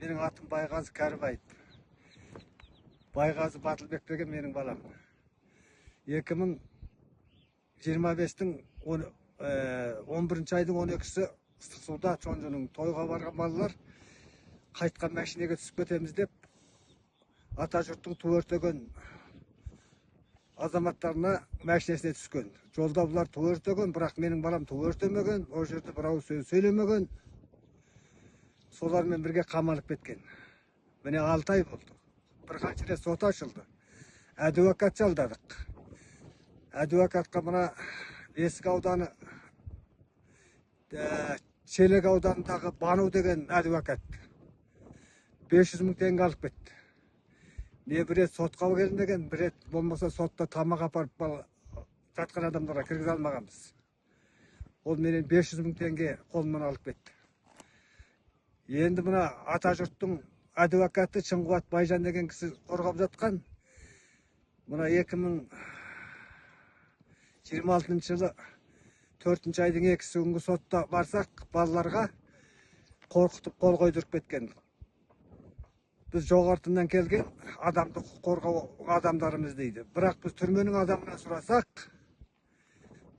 Менің атым Байғазы Кәрібаев. Байғазы Батылбек деген менің балам. 2025-тің 11 айдың 12-сі ыстық суда Чонжының тойға барған балалар қайтқан машинеге түсіп кетеміз деп Атажұрттың ту өртеген азаматтарына машинесіне түскен. Жолда бұлар ту өртеген, бірақ менің балам ту өртемеген, ол жерде бір ауыз сөз сөйлемеген. Солармен бірге қамалып кеткен. Міне, 6 ай болды. Бірқанша рет сот ашылды. Адвокат жалдадық. Адвокатқа мына Есік ауданы, Шелек ауданындағы Бану деген адвокат 500 мың теңге алып кетті. Не бір рет сотқа келмеген, бір рет болмаса сотта тамақ апарып бала жатқан адамдарға кіргізе алмағанбыз. Ол менен 500 мың теңге қолымнан алып кетті. Енді мына Атажұрттың адвокаты Шыңқуат Байжан деген кісі қорғап жатқан. Мына 2026 жылы 4-айдың 2-сі күнгі сотта барсақ, балаларға қорқытып қол қойдырып кеткен. Біз жоғарытынан келген адамды құқық қорғау адамдарымыз дейді. Бірақ біз түрменің адамынан сұрасақ,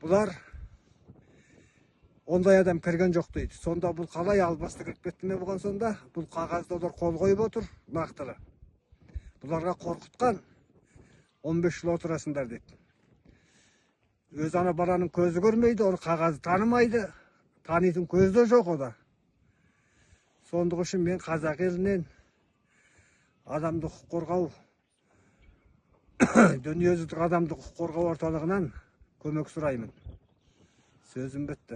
бұлар ондай адам кірген жоқ дейді. Сонда бұл қалай албасты кіріп кетті ме бұған сонда? Бұл қағазда олар қол қойып отыр нақтылы. Бұларға қорқытқан, 15 жыл отырасыңдар деп. Өзі ана баланың көзі көрмейді, оны қағазды танымайды, танитын көзі де жоқ ода. Сондық үшін мен қазақ елінен, адамды құқық қорғау, дүниежүзілік адамды құқық қорғау орталығынан көмек сұраймын. Сөзім бітті.